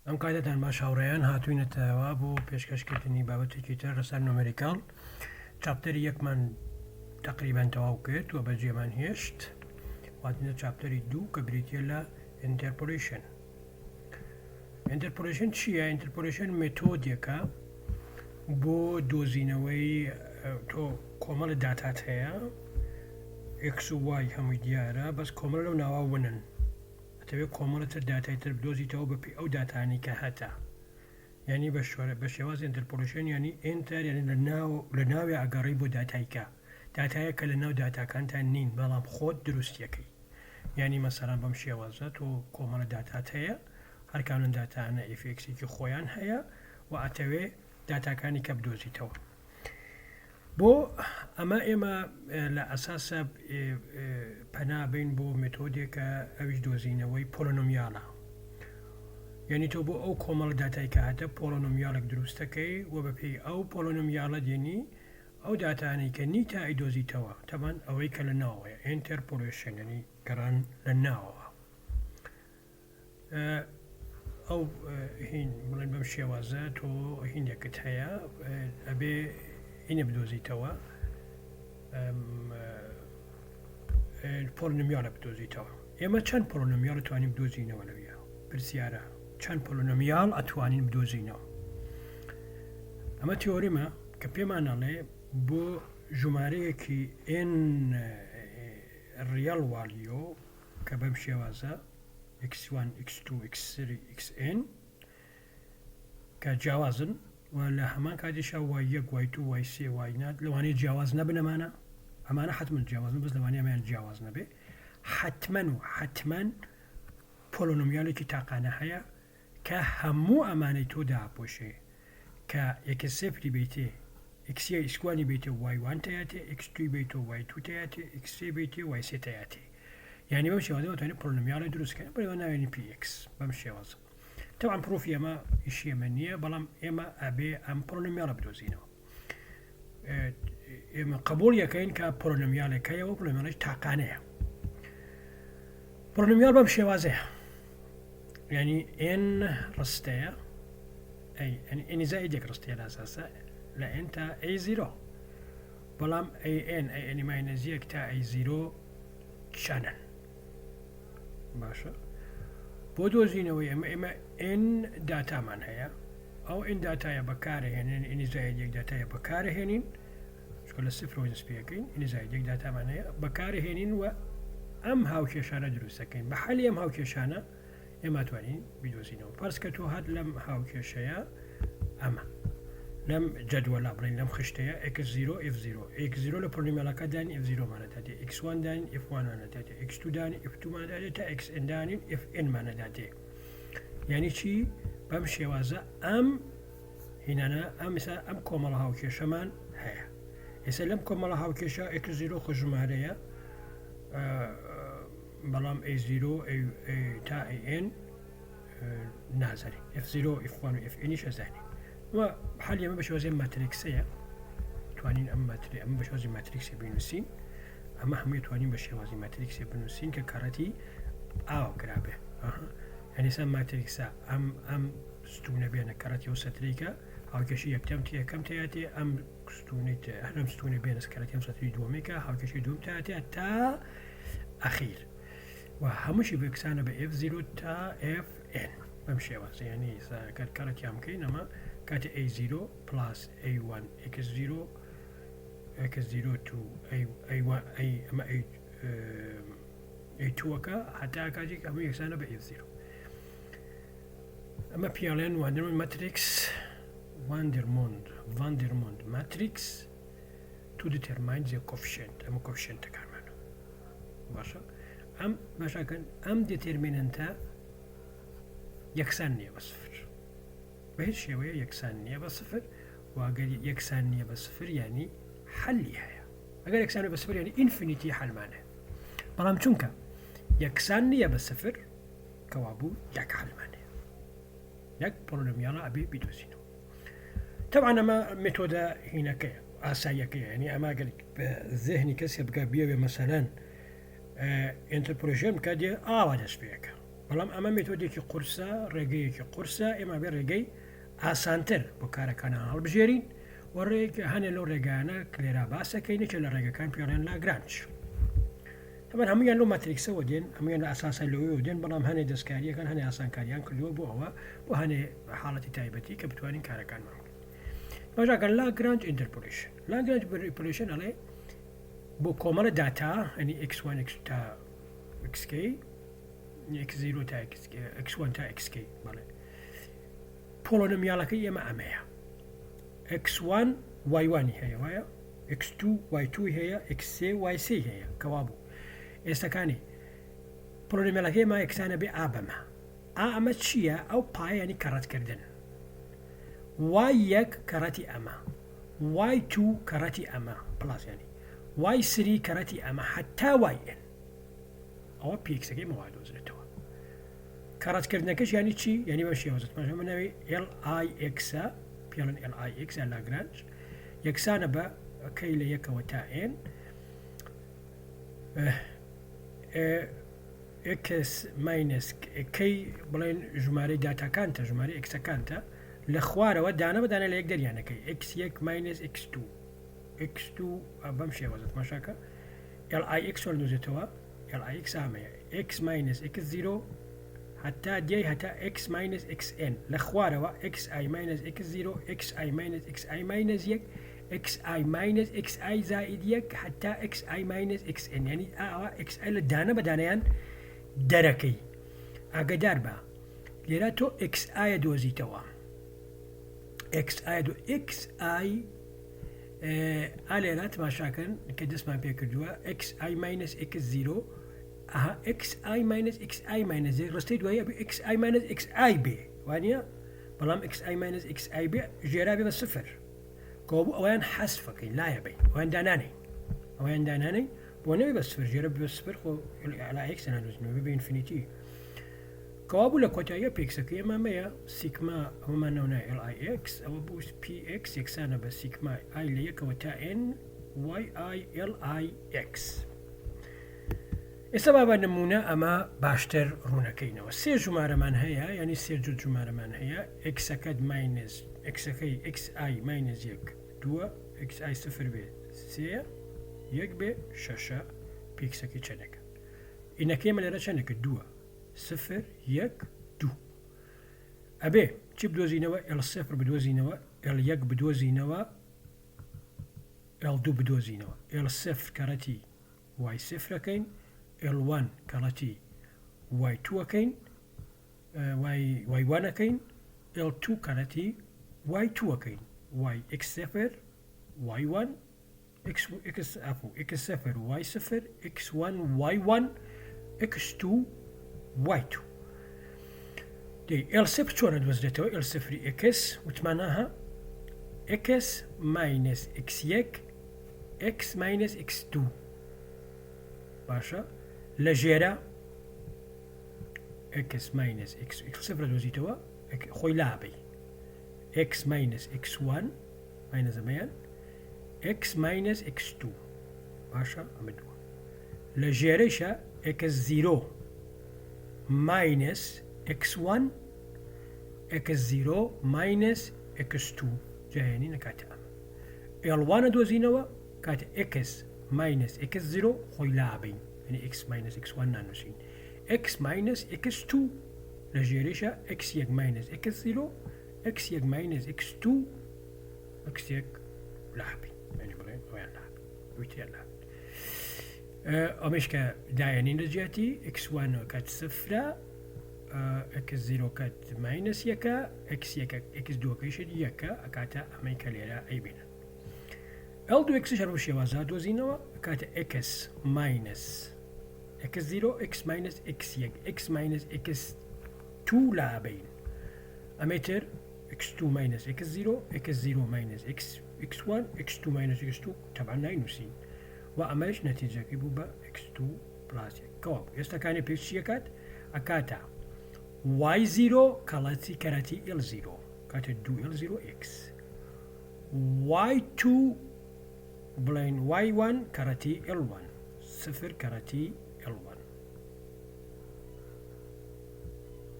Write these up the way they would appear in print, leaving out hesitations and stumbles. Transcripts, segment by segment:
ئەم کاتەتان باش هاوڕێیان هاتوینەتەوە بۆ پێشکەشکردنی بابەتێکی تر لەسەر numerical chapter ی یەکمان تقریبان تەواو کرد و بەجێمان هێشت واتنە chapter ی دوو کە بریتە لە interpolation interpolation چییە؟ interpolation method ێکە بۆ دۆزینەوەی تۆ کۆمەڵە داتات هەیە X و Y هەمووی دیارە بەس کۆمەڵ لەو ناوە ونن ئەتەوێت کۆمەڵە تر داتای تر بدۆزیتەوە بەپێی ئەو داتانەی کە هەتە یانی بە شۆرە بە شێواز interpolation یانی inter یانی لە ناو لە ناوێ ئەگەڕی بۆ داتایکە داتایە کە لە ناو داتاکانتان نین بەڵام خۆت دروستیەکەی یانی مەسەلەن بەم شێوازە تۆ کۆمەڵە داتات هەیە هەرکام لەم داتانە f x ێکی خۆیان هەیە و ئەتەوێ داتاکانی کە بدۆزیتەوە بۆ ئەمە ئێمە لە ئەساسە پەنا بین بۆ method ێکە ئەویش دۆزینەوەی polynomial ە یعنی تۆ بۆ ئەو کۆمەڵ داتای کە هاتە polynomial ێک دروستەکەی و بەپێی ئەو polynomial ە دێنی ئەو داتانەی کە نیتە ئەیدۆزیتەوە تەبان ئەوەی کە لە ناوەیە interpolation یعنی گەڕان لە ناوەوە ئەو هین بڵێن بەم شێوازە تۆ هینێکت هەیە ئەبێ هینە بدۆزیتەوە polynomial ە بدۆزیتەوە ئێمە چەند polynomial توانین بدۆزینەوە لەویە پرسیارە چەند polynomial ئەتوانین بدۆزینەوە ئەمە theorem ە کە پێمانەڵێ بۆ ژمارەیەکی n real value کە بەم شێوازە x1 x2 x3 xn کە جیاوازن و لە هەمان کاتیشا y یەک y two y سێ y نات لەوانەیە جیاواز نەبن ئەمانە ئەمانە حتمما جیاوازن بەس لەوانەیە ئەمەیان جیاواز نەبێ حتمما و حتمما polynomial ێکی تاقانە هەیە کە هەموو ئەمانەی تۆ داپۆشێ کە x سفری بیتێ x x one ی بیتێ y one تیاتێ x two ی بیتۆ y two تیاتێ x سێ بیتێ y سێ تیاتێ یعنی بەم شێوازە دەتوانین polynomial ی دروست کەین بەڵێ ناوێنی p x بەم شێوازە تەبعەن proof ی ئەمە ئیشی ئێمە نییە بەڵام ئێمە ئەبێ ئەم polynomial ە بدۆزینەوە ئێمە قبول یەکەین کە polynomial ێک هەیە و polynomial ێک تاقانەیە polynomial بەم شێوازەیە یعنی n ڕستەیە ئەی n زائد یەک ڕستەیە لە ئەساسە لە n تا a zero بەڵام a n a n minus یەک تا a zero چەنن باشە بۆ دۆزینەوەی ئەمە ئێمە n داتامان هەیە ئەو n داتایە بەکارهێنین n زائد یەک داتایە بەکارهێنین چکە لە سفرەوە دەست پێەکەین n زائد یەک داتامان هەیە بەکارهێنین و ئەم هاوکێشانە دروستەکەین بە حەلی ئەم هاوکێشانە ئێمە توانین بیدۆزینەوە فەرز کە تۆ هات لەم هاوکێشەیە ئەمە لەم جەدوەلا بڵین لەم خشتەیە x0 f0 x0 لە polynomial ەکە دانی f0 مانە دادێ x1 دانین f1 مانە دادێ x2 دانی f2 مانە دادێ تا xn دانین fn مانە دادێ یعنی چی بەم شێوازە ئەم هینانە ئەم ئێستا ئەم کۆمەڵە هاوکێشەمان هەیە ئێستا لەم کۆمەڵە هاوکێشە x0 خۆ ژمارەیە بەڵام a zero تا a n نازانین f zero f one و f n یش ئەزانین و حەلی ئەمە بە شێوازی matrix ەیە توانین ئەم matri ئەمە بە شێوازی matrix ێ بینوسین ئەمە هەمووی توانین بە شێوازی matrix ێ بنووسین کە کەڕەتی ئاوا کرابێ یعنی سا matrix ە ئەم ئەم ستونە بێنە کەڕەتی و سەتریکە هاوکێشی یەکەم یەکەم تیاتێ ئەم ستونەی هەرم ستونە بێنە کەڕەتی ئەم سەتری دووەمێکە هاوکێشی دووەم تیاتێ تا ئەخیر و هەمووشی یەکسانە بە F0 تا Fn بەم شێوازە یعنی گەر کەڕەتیان بکەین ئەمە کاتێ A0 plus A1 X0 X0 to A1 A ئەمە A A2ەکە هەتا کاتێک هەموو یەکسانە بە F0 ئەمە پیاڵێن Vandermonde matrix Vandermonde Vandermonde matrix to determine the coefficient ئەمە coefficient ەکانمانە باشە ئەم باشەکەن ئەم determinant ە یەکسان نییە بە سفر بە هیچ شێوەیە یەکسان نییە بە سفر واگەر یەکسان نییە بە سفر ینی حەلی هەیە ئەگەر یەکسان بە سفر ینی infinity حەلمانە بەڵام چونکە یەکسان نییە بە سفر کەوابوو یەک حەلمان هەیە یەک polynomial ە ئەبێ بیدۆزینەوە تەبعەن ئەمە method ە هینەکەیە ئاساییەکەیە یعنی ئەمە گەر زێهنی کەسێ بگە بیەوێ مەسەلەن interpolation بکە دێ ئاوا دەست پێەکە. بەڵام ئەمە مێتۆدێکی قورسە، ڕێگەیەکی قورسە، ئێمە بێ ڕێگەی ئاسانتر بۆ کارەکانان هەڵبژێرین و ڕێک هەنێ لەو ڕێگانە کلێرا باسەکەین یەکێ لە ڕێگەکان پێڵێن لاگرانج. تەبەن هەمویان لەو ماتریکسەوە دێن، هەمویان لە ئەساسا لەوەیەوە دێن، بەڵام هەنێ دەستکاریەکان هەنێ ئاسانکاریان کردووە بۆ ئەوە بۆ هەنێ حاڵەتی تایبەتی کە بتوانین کارەکانمان بکەین. باشاکەن لاگرانج interpolation لاگرانج interpolation ئەڵێ بۆ کۆمەڵە داتا ئەنی x1 x تا xk x0 تا x1 تا xk بەڵێ polynomial ەکەی ئێمە ئەمەیە x1 y1 هەیە وایە x2 y2 هەیە x3 y3 هەیە کەوا بوو ئێستەکانی polynomial ەکەی ئێمە یەکسانە بێ ئا بەمە ئا ئەمە چییە ئەو پایانی کەڕەتکردن y یەک کەڕەتی ئەمە y two کەڕەتی ئەمە plus ینی y three کەڕەتی ئەمە هەتا y n ئەوە p x ەکەی مەوا دۆزرێتەوە کەڕەتکردنەکەش ینی چی یعنی بە شێوازت مەژە منەوەی LIX پێڵن LIX یان لاگرانج یەکسانە بە k لە یەکەوە تا n x minus k بڵێن ژمارەی داتاکانتە ژمارە x ەکانتە لە خوارەوە دانە بە دانە لە یەک دەریانەکەی x یەک minus x two x two بەم شێوازە تماشاکە LIX چۆن دۆزێتەوە LIX ئامەیە x minus x zero هەتا دێی هەتا x minus xn لە خوارەوە xi minus x zero xi minus xi minus یەک xi minus xi زائید یەک هەتا xi minus xn یعنی ئاوا xi لە دانە بە دانەیان دەرەکەی ئاگدار بە لێرە تۆ xi دۆزیتەوە xi دو xi ئا لێرە تماشاکەن کە دەستمان پێ کردووە xi minus x0 ئەها xi minus xi minus ڕستەی دوایی ئەبێ xi minus xi بێ وانە بەڵام xi minus xi بێ ژێرا بێ بە سفر کەوبوو ئەویان حەسفەکەین لایە بین ئەویان دانانەی ئەویان دانانەی بۆ نەوێ بە سفر ژێرە بە سفر خۆ لا x نادۆزنەوە بێ infinity کەوابوو لە کۆتاییە p x ەکەی ئێمە ئەمەیە سیگما ئەوەمان ناونا LIX ئەوە بوو PX یەکسانە بە سیگما i لە یەکەوە تا N YI LIX ئێستا با بە نمونە ئەمە باشتر ڕوونەکەینەوە سێ ژمارەمان هەیە ینی سێ جوت ژمارەمان هەیە x ەکەت minus x ەکەی xi minus یەک دووە xi سفر بێ سێ یەک بێ شەشە p x ەکەی چەندێکە n ەکەی مە لێرە چەندێکە دووە سفر یەک دوو ئەبێ چی بدۆزینەوە L سفر بدۆزینەوە L یەک بدۆزینەوە L دوو بدۆزینەوە L سفر کەڕەتی y سفرەکەین L one کەڕەتی y two ەکەین y y one ەکەین L two کەڕەتی y two ەکەین y x سفر y one x x عەفو x سفر y سفر x one y one x two y two دەی L سفر چۆنە دۆزرێتەوە L سفری x وتمانەها x minus x یەک x minus x دوو باشە لە ژێرە x minus x x سفر دۆزیتەوە خۆی لابەی x minus x one minus ئەمەیان x minus x two باشە ئەمە دووە لە ژێرەیشە x zero minus x one x zero minus x two جایانی نەکاتە ئەمە L one ە دۆزینەوە کاتە x minus x zero خۆی لابین یعنی x minus x one نانووسین x minus x two لە ژێرەیشە x یەک minus x zero x یەک minus x two x یەک لاحقین یعنی بڵێن ئەویان لاحق ویتریان لاحق ئەمەش کە دایەنین لە جیاتی x one کات سفرە x zero کات minus یەکە x یەکە x دووەکەیشت یەکە ئەکاتە ئەمەی کە لێرە ئەیبینن L دوو x هەر بەو شێوازە دۆزینەوە ئەکاتە x minus x zero x minus x یەک x minus x two لابەین ئەمەی تر x2 minus x0 x0 minus x x1 x2 minus x2 تەبعەن ناینووسین و ئەمەش نەتیجەکەی بوو بە x2 plus یەک کەوا بوو ئێستا کانێ پێش چی ئەکات ئەکاتە y0 کەڵەتی کەرەتی l0 کاتە 2 l0 x y2 بڵێن y1 کەڕەتی l1 سفر کەڕەتی l1.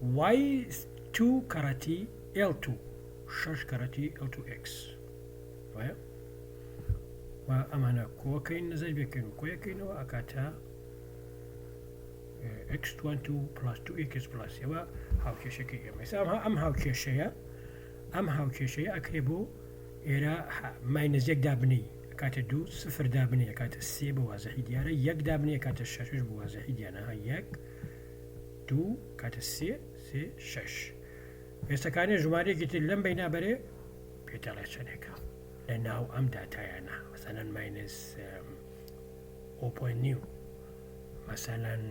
وای تو کەڕەتی ئێڵ تو شەش کەڕەتی ئێڵ تو ئێکس وایە و ئەمانە کۆکەین نەزەر بێکەین و کۆیەکەینەوە ئەکاتە x22 پلس 2x پلس ئەوە هاوکێشەکەی ئێمە ئێستا ئەم ئەم هاوکێشەیە ئەم هاوکێشەیە ئەکرێ بۆ ئێرە ماینەس یەک دابنێی ئەکاتە دوو سفر دابنێ ئەکاتە سێ بە وازحی دیارە یەک دابنێ ئەکاتە شەشش بە وازحی دیانە ها یەک دوو کاتە سێ سێ شەش ئێستەکانێ ژمارەیەکی تر لەم بەینا بەرێ پێتەڵێ چەندێکە لە ناو ئەم داتایانە مەسەلەن ماینس 0.9 مەسەلەن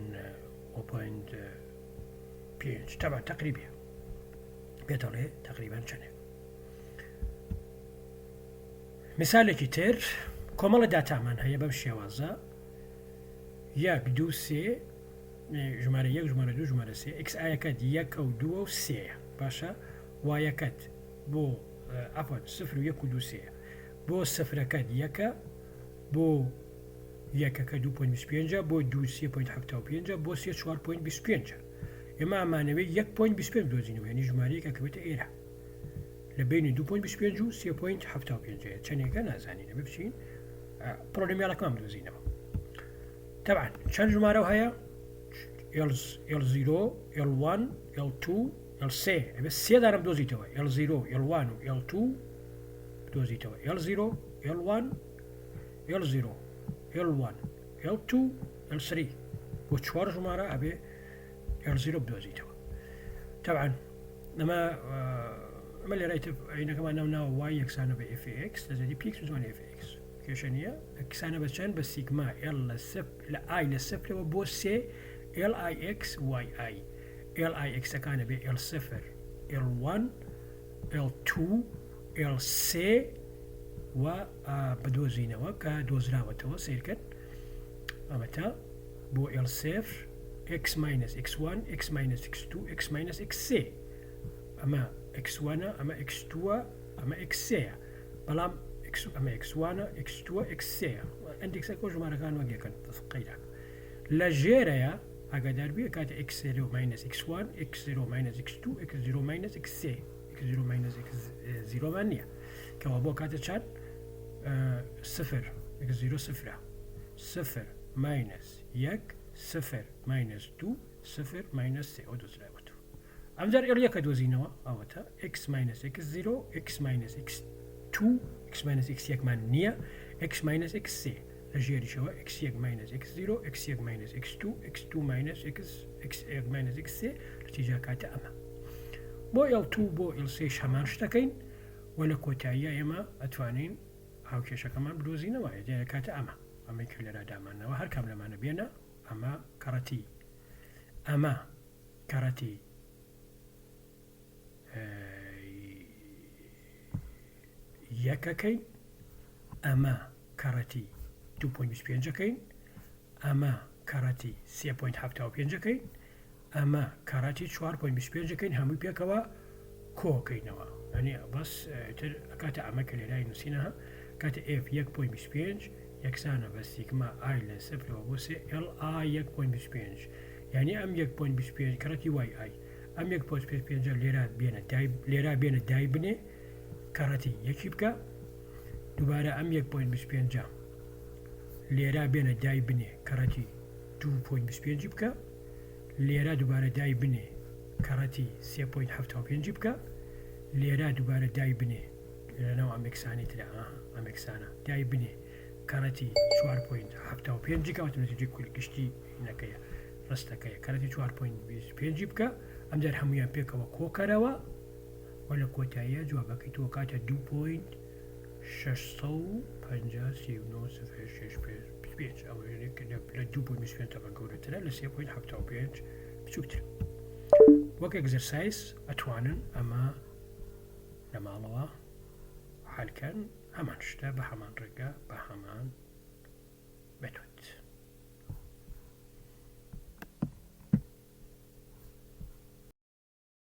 0.5 تەبا تقریبیە پێتەڵێ تقریبان چەندێک مثالێکی تر کۆمەڵە داتامان هەیە بەم شێوازە یەک دوو سێ ژمارە یەک ژمارە دوو ژمارە سێ ئکس ئایەکەت یەکە و دووە و سێیە باشە وایەکەت بۆ عفوا سفر و یەک و دوو سێیە بۆ سفرەکەت یەکە بۆ یەکەکە دوو پۆینت بیست پێنجە بۆ دوو سێ پۆینت حەفتا و پێنجە بۆ سێ چوار پۆینت بیست پێنجە ئێمە ئەمانەوێت یەک پۆینت بیست پێنج بدۆزینەوە یعنی ژمارەیەک ئەکەوێتە ئێرە لە بینی دوو پۆینت بیست پێنج و سێ پۆینت حەفتا و پێنج چەندێکە نازانین ئەبێ بچین پۆلینۆمیالەکەمان بدۆزینەوە تەبعەن چەند ژمارە هەیە L0 L1 L2 L3 ئەبێ سێ دانە بدۆزیتەوە L0 L1 و L2 بدۆزیتەوە L0 L1 L0 L1 L2 L3 بۆ چوار ژمارە ئەبێ L0 بدۆزیتەوە تەبعەن ئەمە ئەمە لێرای عینەکەمان ناو ناوە وای یەکسانە بە fx لە زەدی پیکس زمان fx کێشە نییە یەکسانە بە چەند بە سیگما L لە سف لە ئای لە سفرەوە بۆ سێ L I X Y I L I X ەکانە بێ L سفر L 1 L 2 L سێ و بدۆزینەوە کە دۆزراوەتەوە سیرکەن ئەمەتە بۆ L سفر X minus X1 X minus X2 X minus X3 ئەمە X1 ئەمە X2 ئەمە X3 بەڵام ئێکس ئەمە ئێکس وانە ئێکس تووە ئێکس سێیە ئەندێکسەکە و ژمارەکان وەک یەکەن بەس قەیران لە ژێرەیە ئاگادار بێ کاتە ئێکس زێرۆ ماینەس ئێکس وان ئێکس زێرۆ ماینەس ئێکس توو ئێکس زیرۆ ماینەس ئێکس سێ ئێکس زیرۆ ماینەس ئێکس زیرۆمان نییە کەوا بۆ کاتە چەند سفر ئێکس زیرۆ سفرە سفر ماینەس یەک سفر ماینەس دوو سفر ماینەس سێ ئەو دۆزرایەوە ئەمجار ئێڵ یەکە دۆزینەوە ئەوەتە x ماینەس x زیرۆ x ماینەس x تو x ماینەس x یەکمان نییە x ماینەس x سێ لە ژێریشەوە x یەک ماینەس x زیرۆ x یەک ماینەس x تو x تو ماینەس x x یەک ماینەس x سێ نتیجە کاتە ئەمە بۆ ئێڵ تو بۆ ئێڵ سێش هەمان شتەکەین و لە کۆتاییە ئێمە ئەتوانین هاوکێشەکەمان بدۆزینەوە دیارە کاتە ئەمە ئەمەی کە لێرا دامانەوە هەر کام لەمانە بێنە ئەمە کەڕەتی ئەمە کەڕەتی یەکەکەین ئەمە کەڕەتی 2.25ەکەین ئەمە کەڕەتی 3.75ەکەین ئەمە کەڕەتی 4.25ەکەین هەمووی پێکەوە کۆکەینەوە ئەنی بەس تر ئەکاتە ئەمە کە لێرای نووسینە کاتە F 1.25 یەکسانە بە سیگما ئای لە سفرەوە بۆ سێ ئێڵ ئای 1.25 یانی ئەم یەک پۆینت 25 کەڕەتی وای ئای ئەم یەک پۆینت پێنج پێنجە لێرە بێنە دای لێرە بێنە دای بنێ کەڕەتی یەکی بکە دووبارە ئەم یەک پۆینت 25 لێرە بێنە دای بنێ کەڕەتی دوو پۆینت 25 بکە لێرە دووبارە دای بنێ کەڕەتی سێ پۆینت 75 بکە لێرە دووبارە دای بنێ لەناو ئەم ئێکسانی ترە ئەم ئێکسانە دای بنێ کەڕەتی چوار پۆینت 75 کەواتە نەتیجەی کول گشتی نەکەیە ڕستەکەیە کەرەتی چوار پۆینت بیست پێنجی بکە ئەمجار هەمویان پێکەوە کۆکەرەوە و لە کۆتاییە جوابەکەی تۆ کاتە دوو پۆینت شەش سەد و پەنجا سی و نۆ سفر شەش پێنج پێنج ئەوە یەک لە دوو پۆینت بیست پێنج تەبعەن گەورەترە لە سێ پۆینت حەفتا و پێنج بچووکترە وەک ئێگزەرسایز ئەتوانن ئەمە لە ماڵەوە حەلکەن هەمان شتە بە هەمان ڕێگە بە هەمان مێتۆد.